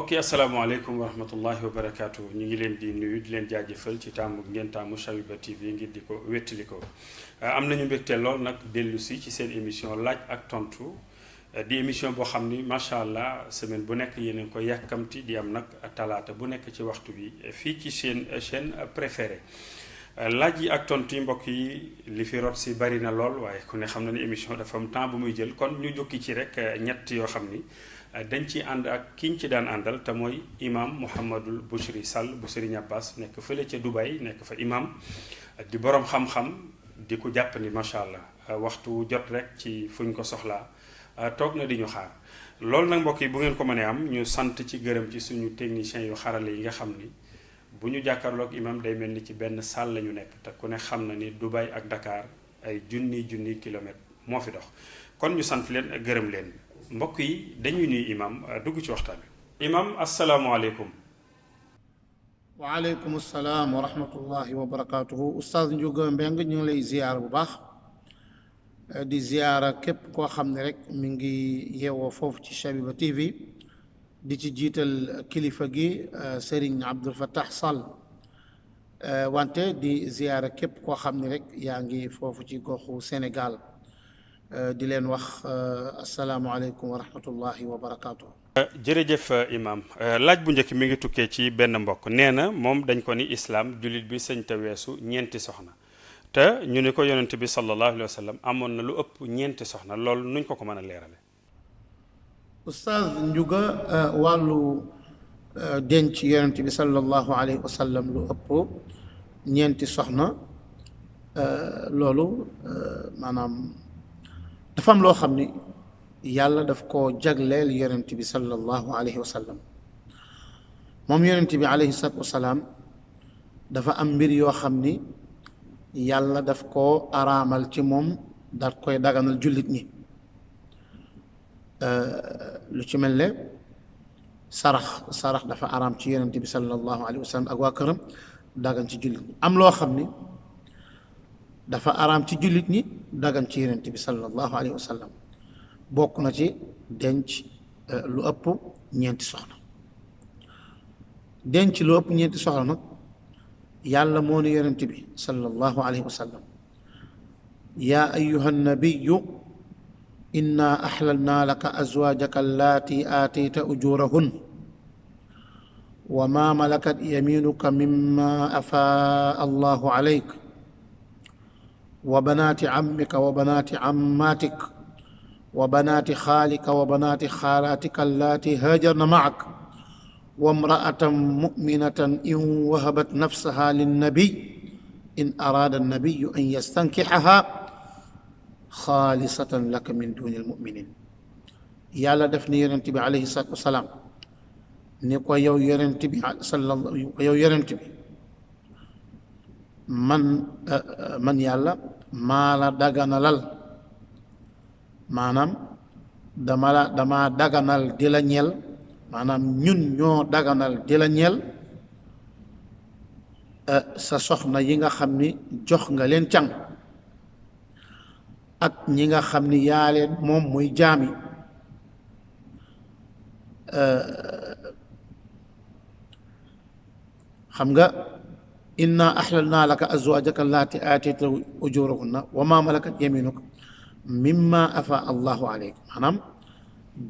mbokki asalaamaaleykum wa rahmatullahi wa barakaatu ñu ngi leen di nuyu di leen jaajëfal ci taamu ngeen taamu Shawiba TV ngir di ko wettali ko am nañu mbégte lool nag dellu si ci seen émission laaj ak tontu di émission boo xam ni macha allah semaine bu nekk yéen a ko yàkkamti di am nag talaata bu nekk ci waxtu bi fii ci seen chaîne préférée laaj yi ak tontu yi mbokk yi li fi rot si bari na lool waaye ku ne xam na ni émission dafa am temps bu muy jël kon ñu jukki ci rek ñett yoo xam ni dañ ci ànd ak ki ñu ci daan àndal te mooy imam Mouhamadul Bouchri Sall bu Serigne Abbas nekk fële ca Dubaï nekk fa imam di borom xam-xam di ko jàpp ni macha allah waxtu jot rek ci fuñ ko soxlaa toog na di ñu xaar loolu nag mbokk yi bu ngeen ko mënee am ñu sant ci gërëm ci suñu techniciens yu xarale yi nga xam ni bu ñu jàkkaarloog imam day mel ni ci benn salle la ñu nekk te ku ne xam na ni Dubaï ak Dakar ay junni kilomètres moo fi dox kon ñu sant leen gërëm leen. mbokk yi dañuy nuyu imam dugg ci waxtaan bi imam asalaamualeykum. waaleykum salaam wa rahmatullahi wa barakaatuhu oustaz Ndiouga Mbengue ñu ngi lay ziyaara bu baax di ziyaara képp koo xam ne rek mi ngi yeewoo foofu ci Shawiba TV di ci jiital kilifa gi Serigne Abdul Fattah Sall wante di ziyaara képp koo xam ne rek yaa ngi foofu ci goxu Sénégal di leen wax asalaamualeykum wa rahmatullahi wa barakaatu. jërëjëf imam laaj bu njëkk mi ngi tukkee ci benn mbokk nee na moom dañ ko ni islaam jullit bi sëñ te weesu ñeenti soxna te ñu ni ko yonent bi sallallahu alayhi wa sallam amoon na lu ëpp ñeenti soxna loolu nuñ ko mën a leerale. Oustaz Ndiouga wàllu denc yonent bi sallallahu alayhi wa sallam lu ëpp ñeenti soxna loolu maanaam dafa am loo xam ni yàlla daf koo jagleel yonent bi sallallahu alayhi wa sallam moom yonent bi alayhi salaatu wa salaam dafa am mbir yoo xam ni yàlla daf koo araamal ci moom daat koy daganal jullit ñi lu ci mel ne sarax dafa araam ci yonent bi sallallahu alayhi wa sallam ak waa këram dagan ci jullit ñi am loo xam ni dafa araam ci jullit ñi dagan ci yonent bi sallallahu alayhi wa sallam bokk na ci denc lu ëpp ñeenti soxna denc lu ëpp ñeenti soxna nag yàlla moo ne yonent bi sallallahu alayhi wa sallam yaa ayyuha nabiyu inna ahlalna laka azwaajaka allaati aatayta ujurahun wa ma malakat yaminuka mimma afaa allahu alayk wa banaati ammika wa banaati ammaatik wa banaati xaalika wa banaati xaalaatika allaati haajarna maak wa imra'atan mu'minatan in wahabat nafsaha linnabiy in araada annabiyu an yastankixaha xaalisatan laka min duni almuminin yàlla def ni yonent bi alayhi salaatu wasalaam ni ko yow yonent bi yow yonent bi man yàlla maa la daganalal maanaam dama daganal di la ñeel maanaam ñun ñoo daganal di la ñeel sa soxna yi nga xam ni jox nga leen can ak ñi nga xam ni yaa leen moom muy jaami xam nga inna ahlalna laka azwaajaka allaati aatayta ujurahunna wa ma malakat yaminuka mimma afa allahu aleyk maanaam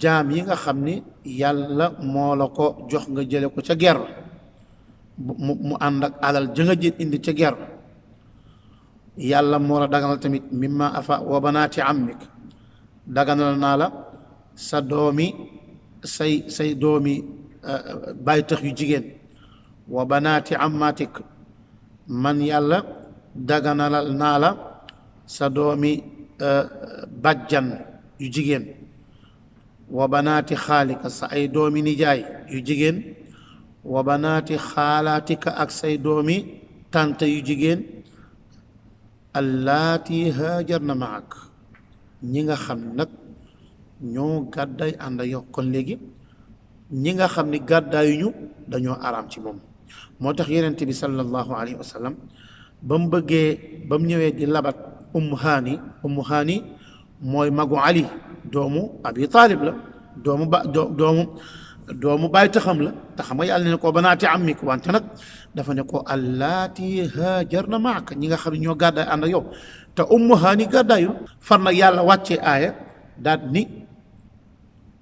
jaam yi nga xam ni yàlla moo la ko jox nga jële ko ca ger mu ànd ak alal jënga jël indi ca ger yàlla moo la daganal tamit mimma afa wa banaati ammik daganal naa la sa doomi say doomi bàyyi tax yu jigéen wa banaati ammatik man yàlla daganalal naa la sa doomi bàjjan yu jigéen wa banaati xaalika sa ay doomi nijaay yu jigéen wa banaati xaalaatika ak say doomi tànta yu jigéen allaati haajarna maak ñi nga xam ne nag ñoo gàddaay ànd ak yow kon léegi ñi nga xam ni gàddaayuñu dañoo araam ci moom moo tax yonent bi sallallahu alayhi wa sallam ba mu ñëwee di labat ummu haani mooy magu ali doomu abi taalib la doomu doomu bàyyi taxam la te xam nga yàlla ne ko banaati ammik wante nag dafa ne ko allaati haajarna maaka ñi nga xam ne ñoo gàddaay ànd ak yow te ummuhaani gàddaayul far nag yàlla wàccee aaya daal ni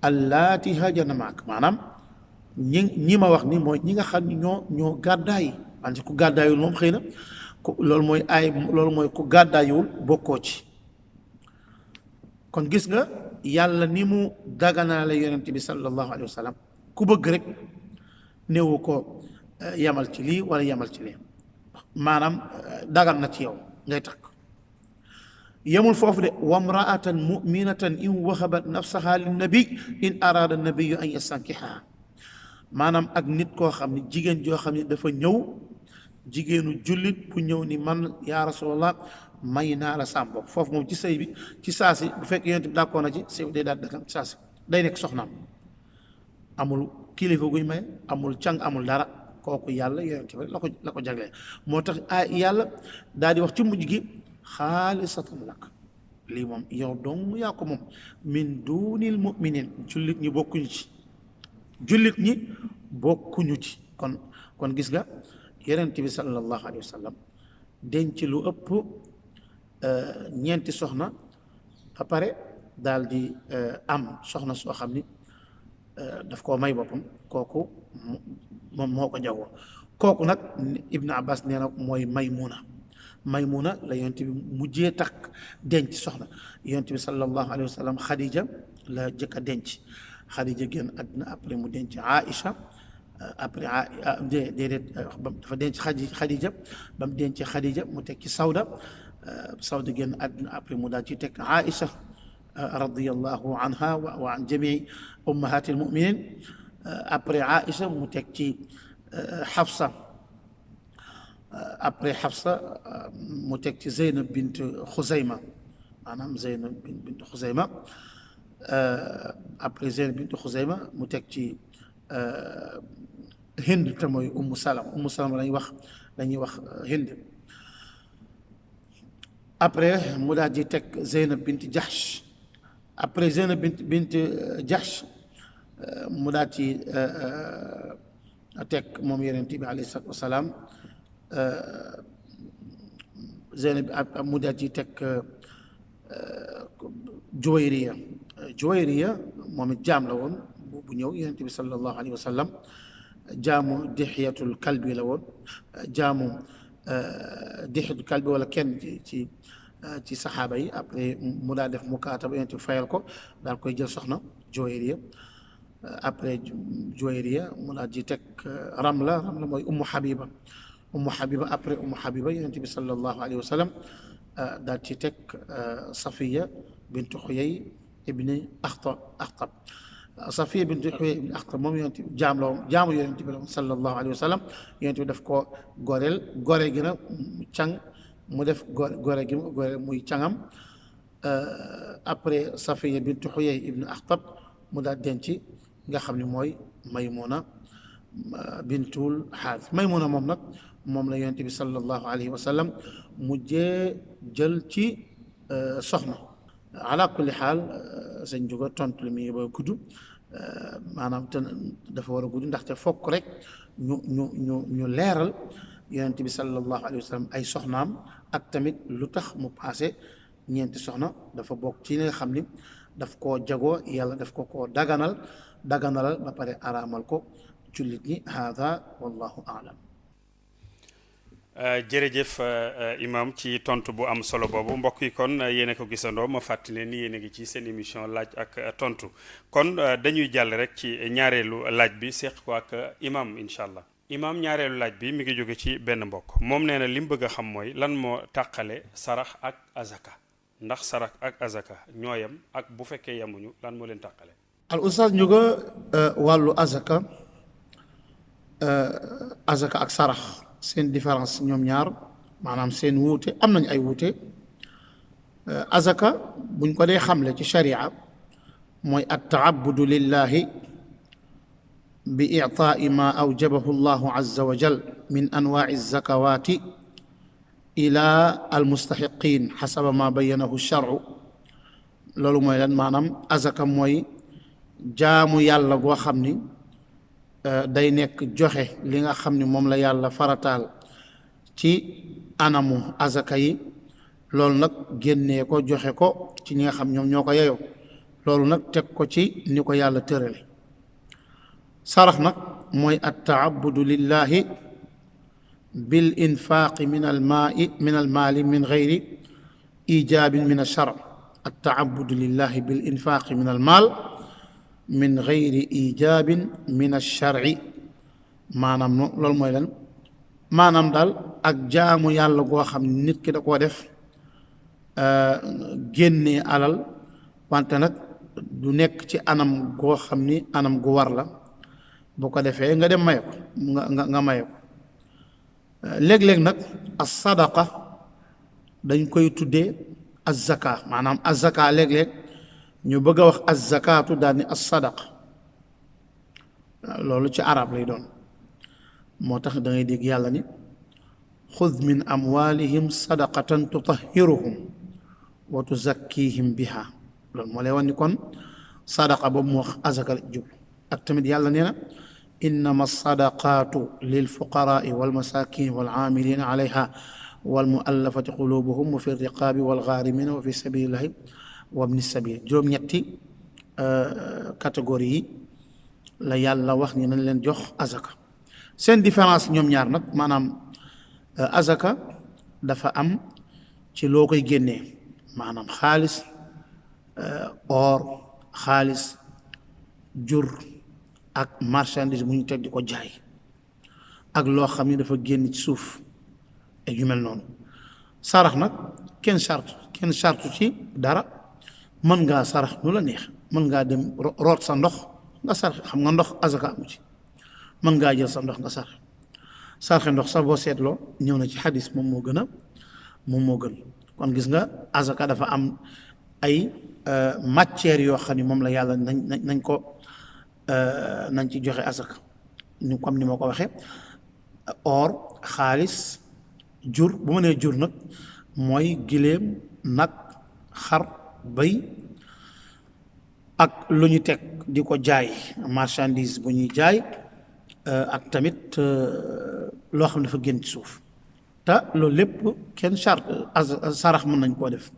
allaati haajarna maaka maanaam ñi ma wax ni mooy ñi nga xam ne ñoo gàddaay wante ku gàddaayul moom xëy na loolu mooy aay loolu mooy ku gàddaayul bokkoo ci kon gis nga yàlla ni mu daganaale yonent bi sallallahu alayhi wa sallam ku bëgg rek néewu ko yamal ci lii wala yamal ci lii maanaam dagan na ci yow ngay takk yemul foofu de wamraatan muminatan in wahabat nafsaha linnabi in arada nabiyu an yastankihaha maanaam ak nit koo xam ne jigéen joo xam ne dafa ñëw jigéenu jullit bu ñëw ni man yaa rasulallah may naa la sàmm bopp foofu moom ci sëy bi ci saasi bu fekk yonent bi d'accord na ci sëy bi day daal dagan saasi day nekk soxnaam amul kilifa guy may amul càng amul dara kooku yàlla yonent bi la ko jaglee moo tax yàlla daal di wax ci mujj gi xaalisatan lak lii moom yow dong yaa ko moom min dunil muminin jullit ñi bokkuñu ci kon gis nga yonent bi sallallahu alayhi wa sallam denc lu ëpp ñeenti soxna ba pare daal di am soxna soo xam ni daf koo may boppam kooku moom moo ko jagoo kooku nag Ibn Abbas nee na mooy Maymuna la yonent bi mujjee takk denc soxna yonent bi sallallahu alayhi wa sallam Khadija la jëkk a denc Khadija génn àddina après mu denc Aïcha après déedéet dafa denc Khadija ba mu denc Khadija mu teg ci Sawda génn àddina après mu daal ci teg Aïcha radiyallahu anha wa an jamii ummahatil muminin après Aïcha mu teg ci Hafsa après Hafsa mu teg ci Zeynab bint Xuzayma maanaam Zeynab bint Xuzayma après Zeynab bint Xuzayma mu teg ci Hind te mooy Ummu Salama lañuy wax Hind après mu daal di teg Zeynab bint Jahsh après Zeynab bint Jahsh mu daal ci teg moom yonent bi alayhi salaatu wasalaam Zeynab mu daal ci teg Juwayriya moom it jaam la woon bu ñëw yonent bi sallallahu alayhi wa sallam jaamu Dihyatul Kalbi la woon jaamu Dihyatul Kalbi wala kenn ci saxaaba yi après mu daal def mukaataba yonent bi fayal ko daal koy jël soxna Juwayriya après Juwayriya mu daal di teg Ramla mooy Ummu Habiba après Ummu Habiba yonent bi sallallahu alayhi wa sallam daal ci teg Safiya bint Xuyay ibni Axtab Safiya bint Xuyay ibni Axtab moom yonent bi jaamu yonent bi la sallallahu alayhi wa sallam yonent bi daf ko gore gi nag càng mu def gore muy cangam après Safiya bint Xuyay ibni Axtab mu daal denc nga xam ne mooy Maymuna bintul Xaaris Maymuna moom nag moom la yonent bi sallallahu alayhi wa sallam mujjee jël ci soxna ala kulli xaal sëñ juga tontu li muy ba gudd maanaam te dafa war a gudd ndaxte fokk rek ñu leeral yonent bi sallallahu alayhi wa sallam ay soxnaam ak tamit lu tax mu paase ñeenti soxna dafa bokk ci li nga xam ni daf koo jagoo yàlla daf koo daganalal ba pare araamal ko jullit ñi hada wallahu aalam. jërëjëf imam ci tontu bu am solo boobu mbokk yi kon yéen a ko gisandoo ma fàttali leen ni yéen a ngi ci seen émission laaj ak tontu kon dañuy jàll rek ci ñaareelu laaj bi seq ko ak imam incha allah. imam ñaareelu laaj bi mi ngi jóge ci benn mbokk moom nee na li mu bëgg a xam mooy lan moo tàqale sarax ak azaka ndax sarax ak azaka ñooyam ak bu fekkee yamuñu lan moo leen tàqale. al ustaas ñu ko wàllu azaka ak sarax. seen différence ñoom ñaar maanaam seen wuute am nañ ay wuute azaka buñ ko dee xamle ci sharia mooy attaabudu lillahi bi ictaai ma awjabahu llahu azza wa jal min anwaai zakawati ila almustaxiqin xasaba ma bayanahu sharcu loolu mooy lan maanaam azaka mooy jaamu yàlla goo xam ni day nekk joxe li nga xam ni moom la yàlla farataal ci anamu azaka yi loolu nag génnee ko joxe ko ci ñi nga xam ñoom ñoo ko yeyoo loolu nag teg ko ci ni ko yàlla tërale sarax nag mooy attaabudu lillahi bil infaaqi min almaali min gayri ijaabin min alshar attaabudu lillahi bil infaaqi min almaal min gayri ijaabin min alsharci maanaam loolu mooy lan maanaam daal ak jaamu yàlla goo xam ne nit ki da koo def génnee alal wante nag du nekk ci anam goo xam ni anam gu war la bu ko defee nga dem maye ko nga maye ko léeg-léeg nag as sadaqa dañ koy tuddee az-zaka maanaam az-zaka léeg-léeg ñu bëgg a wax az-zakatu daal ni as sadaqa loolu ci arab lay doon moo tax da ngay dégg yàlla ni xud min amwalihim sadaqatan tutahhiruhum wa tuzakkihim biha loolu moo lay wan ni kon sadaqa boobu mu wax azaka la jub ak tamit yàlla nee na innama sadaqatu lil fuqaraai wal masakin wal aamilina alayha wal muallafati qulubuhum wa fi riqaabi wal gaarimina wa fi sabilillahi wa ibni sabil juróom-ñetti catégorie yi la yàlla wax ni nañ leen jox azaka seen différence ñoom ñaar nag maanaam azaka dafa am ci loo koy génnee maanaam xaalis or xaalis jur ak marchandise bu ñu teg di ko jaay ak loo xam ne dafa génn ci suuf ak yu mel noonu sarax nag kenn charte ci dara mën ngaa sarax nu la neex mën ngaa dem root sa ndox nga sarax xam nga ndox azaka amu ci mën ngaa jël sa ndox nga sarxe ndox sax boo seetloo ñëw na ci xadis moom moo gën kon gis nga azaka dafa am ay matières yoo xam ne moom la yàlla nañ ci joxe azaka ni comme ni ma ko waxee or xaalis jur bu ma nee jur nag mooy giléem nag xar bëy ak lu ñu teg di ko jaay marchandise bu ñuy jaay ak tamit loo xam ne dafa génn ci suuf te loolu lépp kenn charte sarax mën nañ koo def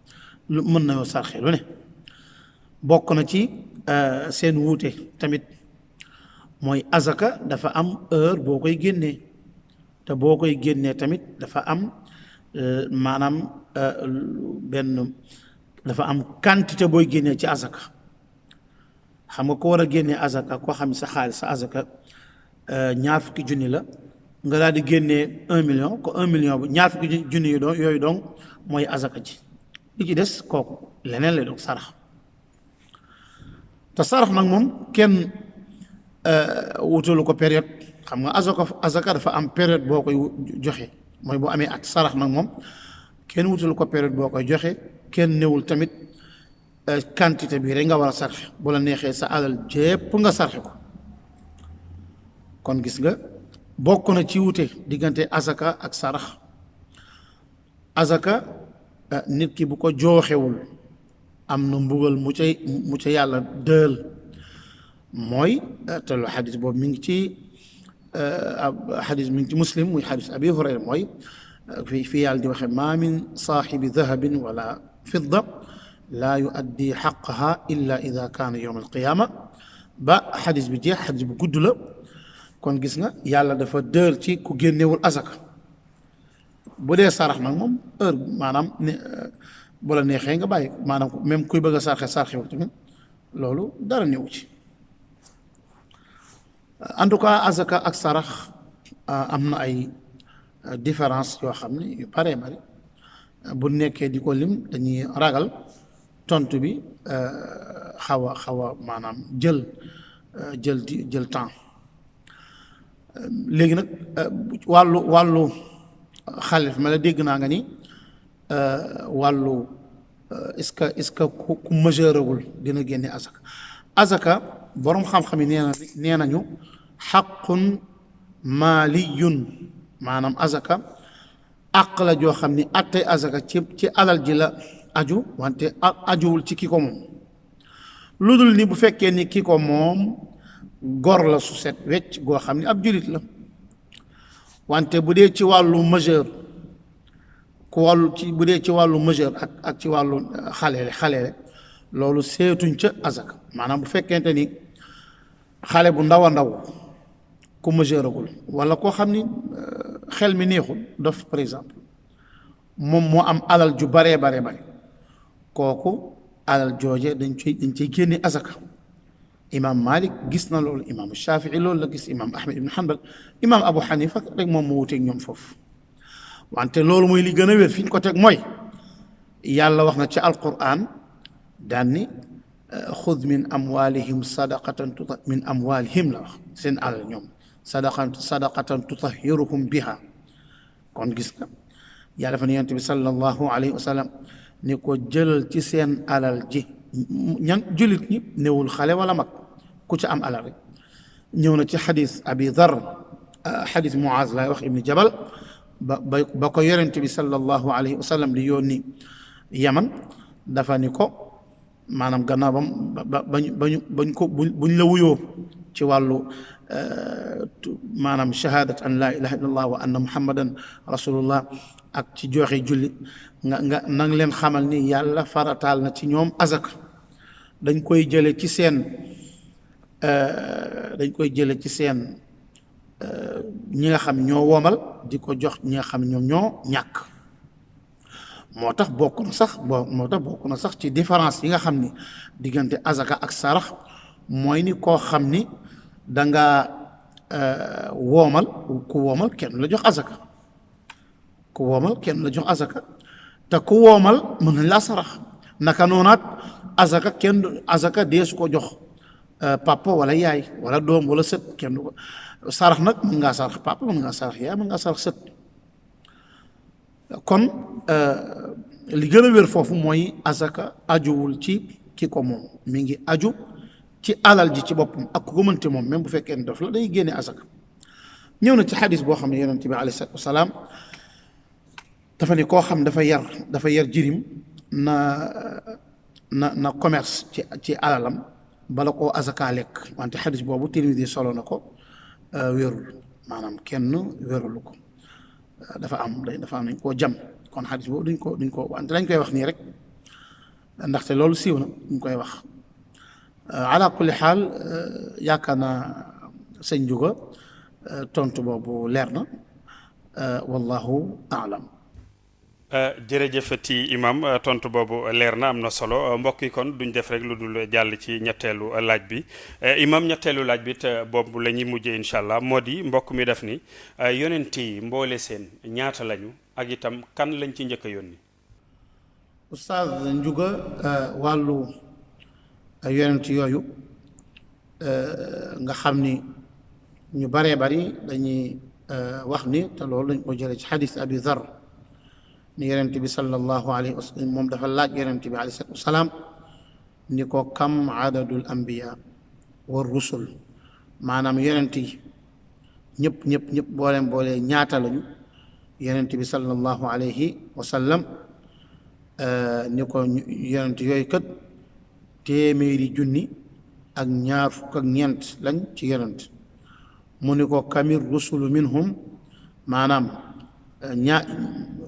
mën nañoo sarxe lu ne bokk na ci seen wuute tamit mooy azaka dafa am heure boo koy génnee te boo koy génnee tamit dafa am maanaam dafa am quantité booy génnee ci azaka xam nga ko war a génnee azaka koo xam ne sa xaalis sa azaka ñaar fukki junni la nga daal di génnee 1 million ko 1 million bu ñaar fukki junni yooyu donc mooy azaka ji li ci des kooku leneen lay doon sarax te sarax nag moom kenn wutalu ko période xam nga azaka dafa am période boo koy joxe mooy boo amee at sarax nag moom kenn wutalu ko période boo koy joxe kenn newul tamit quantité bi rek nga war a sarxe bu la neexee sa alal jépp nga sarxe ko kon gis nga bokk na ci wute diggante azaka ak sarax azaka nit ki bu ko jooxewul am na mbugal mu ca yàlla dël mooy te lu xadis boobu mi ngi ci xadis mi ngi ci muslim muy xadis abi hurayra mooy fii yàlla di waxe maa min saaxibi dahabin wala fidda laa yuaddi xaqaha illa ida kaana yowm alqiyaama ba xadis bi jeex xadis bu gudd la kon gis nga yàlla dafa dël ci ku génnewul azaka bu dee sarax nag moom heure maanaam bu la neexee nga bàyyi maanaam même kuy bëgg a sarxewul tamit loolu dara néew ci en tout cas azaka ak sarax am na ay différence yoo xam ne yu bare bari bu nekkee di ko lim dañuy ragal tontu bi xaw a maanaam jël temps léegi nag wàllu xaalis ma la dégg naa nga ni wàllu est-ce que ku majeuragul dina génne azaka boroom xam-xam yi nee nañu xaqun maaliyun maanaam azaka àq la joo xam ni attey azaka ci alal ji la aju wante ajuwul ci ki ko moom lu dul ni bu fekkee ni ki ko moom gor la su set wecc goo xam ne ab julit la wante bu dee ci wàllu majeur ku wàllu ci bu dee ci wàllu majeur ak ci wàllu xaleele loolu seetuñ ca azaka maanaam bu fekkente ni xale bu ndaw a ndaw ku majeuragul wala koo xam ni xel mi neexul dof par exemple moom moo am alal ju bare kooku alal jooje dañ ciy génne azaka imam Malik gis na loolu imam Shafii loolu la gis imam Ahmed ibn Hanbal imam Abu Hanifa rek moom moo wuteeg ñoom foofu wante loolu mooy li gën a wér fi ñu ko teg mooy yàlla wax na ci alquran daan ni xud min amwalihim sadaqatan min amwalihim la wax seen alal ñoom sadaqatan tutahiruhum biha kon gis nga yàlla dafa ne yonent bi sallallahu alayhi wa sallam ni ko jëlal ci seen alal ji ñan jullit ñi newul xale wala mag ku ci am alal rek ñëw na ci xadis abi dar xadis Muaz lay wax ibni Jabal ba ko yonent bi sallallahu alayhi wa sallam di yónni Yaman dafa ni ko maanaam gannaaw buñ la wuyoo ci wàllu maanaam shahadat an la ilaha illallah wa anna muhammadan rasulullah ak ci joxe julli nga nang leen xamal ni yàlla farataal na ci ñoom azaka dañ koy jële ci seen ñi nga xam ñoo womal di ko jox ñi nga xam ñoom ñoo ñàkk moo tax bokk na sax ci différence yi nga xam ni diggante azaka ak sarax mooy ni koo xam ni danga woomal ku woomal kenn la jox azaka te ku woomal mën nañ laa sarax naka noonaat azaka deesu ko jox papa wala yaay wala doom wala sët kenn du ko sarax nag mën ngaa sarax papa mën ngaa sarax yaay mën ngaa sarax sët kon li gën a wér foofu mooy azaka ajuwul ci ki ko moom mi ngi aju ci alal ji ci boppam ak ku ko mënti moom même bu fekkee ne def la day génne azaka ñëw na ci xadis boo xam ne yonent bi alayhi salaatu wasalaam dafa ne koo xam dafa yar jirim na commerce ci alalam bala koo azaka lekk wante xadis boobu Tirmidi solo na ko wérul maanaam kenn wérulu ko dafa am nañ koo jam kon xadis boobu duñ ko wante dañ koy wax nii rek ndaxte loolu siiw na ñu koy wax ala kulli xaal yaakaar naa sëñ Juga tontu boobu leer na wallahu aalam jërëjëfati imam tontu boobu leer na am na solo mbokk yi kon duñ def rek lu dul jàll ci ñetteelu laaj bi imam ñetteelu laaj bi te boobu la ñuy mujjee incha allah moo di mbokk mi def ni yonent yi mboole seen ñaata lañu ak itam kan lañ ci njëkk a yónni. Oustaz Ndiouga wàllu yonent yooyu nga xam ni ñu baree bari dañuy wax ni te loolu lañ ko jëlee ci xadis Abi Dhar ni yonent bi sallallahu alayhi wa sallam moom dafa laaj yonent bi alayhi salaatu wasalaam ni ko kam adadul anbiya wa rusul maanaam yonent yi ñëpp boolee ñaata lañu yonent bi sallallahu alayhi wa sallam ni ko yonent yooyu kat téeméeri junni ak ñaar fukk ak ñeent lañ ci yonent mu ni ko kamir rusulu minhum maanaam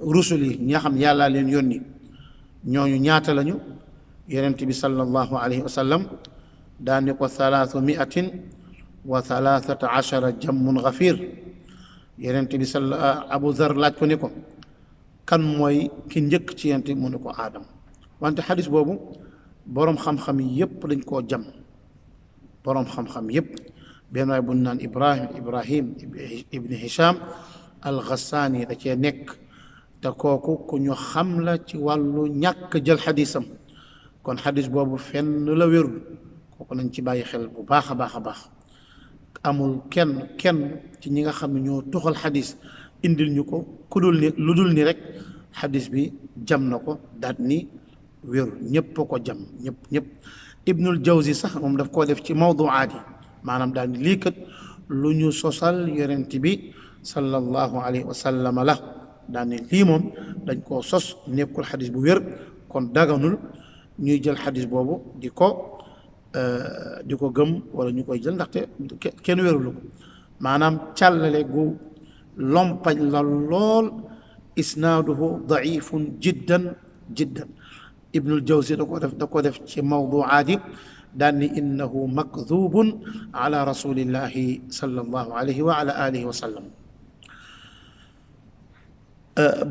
rusul yi ñi nga xam yàllaa leen yónni ñooñu ñaata lañu yonent bi sallallahu alayhi wa sallam daan ni ko 313 jammun gafir yonent bi Abu Dhar laaj ko ni ko kan mooy ki njëkk ci yonent mu ni ko Aadam wante xadis boobu boroom xam-xam yépp dañ koo jam boroom xam-xam yépp benn waay bu ñu naan Ibrahim ibn Hisham al-Ghassani da cee nekk te kooku ku ñu xam la ci wàllu ñàkk jël xadisam kon xadis boobu fenn la wérul kooku nañ ci bàyyi xel bu baax a baax amul kenn ci ñi nga xam ne ñoo tuxal xadis indil ñu ko lu dul ni rek xadis bi jam na ko daat ni wérul ñëpp ko jam ñëpp Ibnul Jawzi sax moom daf koo def ci mawduaat yi maanaam daal ni lii kat lu ñu sosal yonent bi sallallahu alayhi wa sallam la daal ni lii moom dañ koo sos nekkul xadis bu wér kon daganul ñuy jël xadis boobu di ko di ko gëm wala ñu koy jël ndaxte kenn wérulu ko maanaam càllale gu lompañ la lool isnaaduhu daifun jiddan jiddan ibnul jawzi da ko def ci mawduaat yi daan ni innahu makdubun ala rasulillahi sallallahu alayhi wa ala alihi wa sallam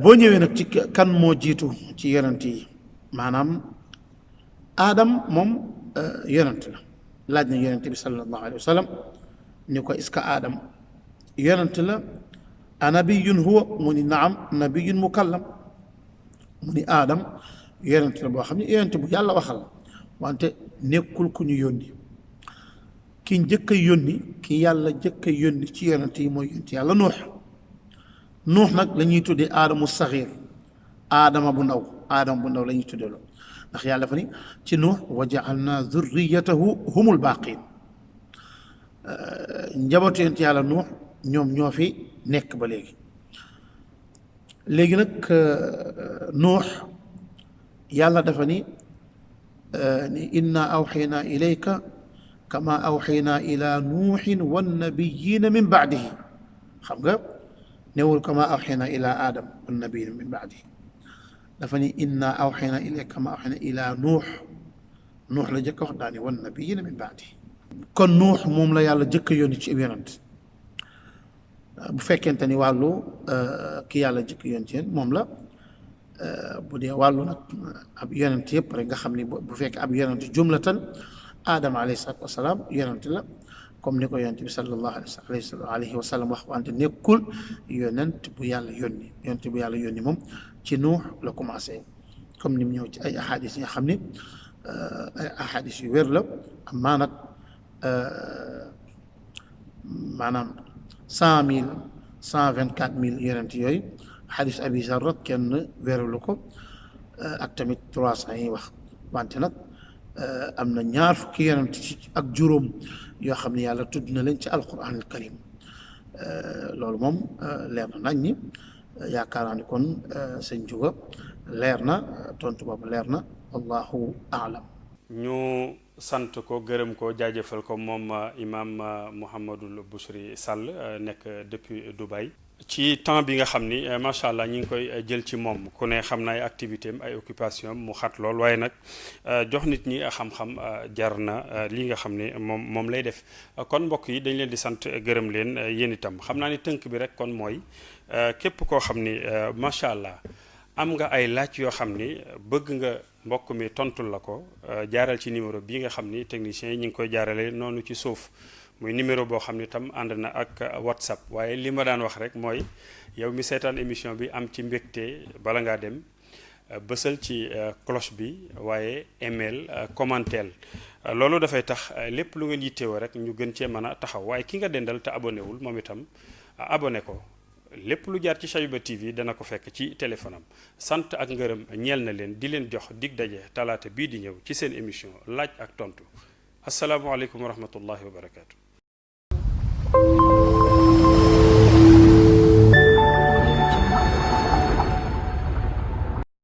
boo ñëwee nag ci kan moo jiitu ci yonent yi maanaam Adam moom yonent la laaj na yonent bi sallallahu alayhi wa sallam ni ko est-ce que Adam yonent la anabiyun huwa mu ni naam nabiyun mukallam mu ni Adam yonent la boo xam ne yonent bu yàlla waxal wante nekkul ku ñu yónni ki njëkk a yónni ki yàlla njëkk a yónni ci yonent yi mooy yonent yàlla nuux nag la ñuy tuddee aadamu saxiir aadama bu ndaw la ñuy tuddee loolu ndax yàlla dafa ni ci nuux wa jaalna zurriyatahu humul baaqin njabootu yonent yàlla nuux ñoom ñoo fi nekk ba léegi nag nuux yàlla dafa ni inna awxayna ilayka kama awxayna ila nuuxin wannabiyina min baadihi xam nga newul kama awxayna ila adam wannabiyina min baadihi dafa ni inna awxayna ilayka kama awxayna ila nuux la jëkk wax daani wannabiyina min baadihi kon nuux moom la yàlla jëkk yónni ci yonent bu fekkente ni wàllu ki yàlla jëkk yónni ci moom la bu dee wàllu nag ab yonent yëpp rek nga xam ni bu fekkee ab yonent jumlatan aadama alayhi salaatu wasalaam yonent la comme ni ko yonent bi sallallahu alayhi wa sallam wax wante nekkul yonent bu yàlla yónni moom ci nuux la commencé comme ni mu ñëw ci ay ahadis yi nga xam ni ay ahadis yu wér la amaa nag maanaam 100,000 124,000 yonent yooyu xadis abi zarra kenn wéralu ko ak tamit 300 yi wax wante nag am na ñaar fukki yonent ak juróom yoo xam ne yàlla tudd na leen ci alquran al karim loolu moom leer na nañ ñi yaakaar naa ni kon sëñ Juga leer na tontu boobu leer na wallahu aalam. ñu sant ko gërëm ko jaajëfal ko moom imam Mouhamadul Bouchri Sall nekk depuis Dubaï. ci temps bi nga xam ni macha allah ñi ngi koy jël ci moom ku ne xam na ay activité am ay occupation mu xat lool waaye nag jox nit ñi xam-xam jar na li nga xam ne moom lay def kon mbokk yi dañ leen di sant gërëm leen yéen itam xam naa ni tënk bi rek kon mooy képp koo xam ni macha allah am nga ay laaj yoo xam ni bëgg nga mbokk mi tontul la ko jaaral ci numéro bii nga xam ni techniciens yi ñu ngi koy jaarale noonu ci suuf. muy numéro boo xam ne tam ànd na ak WhatsApp waaye li ma daan wax rek mooy yow mi seetaan émission bi am ci mbégte bala ngaa dem bësal ci cloche bi waaye email commentaire loolu dafay tax lépp lu ngeen yittewoo rek ñu gën cee mën a taxaw waaye ki nga dendal te abonné wul moom itam abonné ko lépp lu jaar ci Shawiba TV dana ko fekk ci téléphone am sant ak ngërëm ñeel na leen di leen jox dig daje talaata bii di ñëw ci seen émission laaj ak tontu asalaamualeykum wa rahmatullahi wa barakaatu.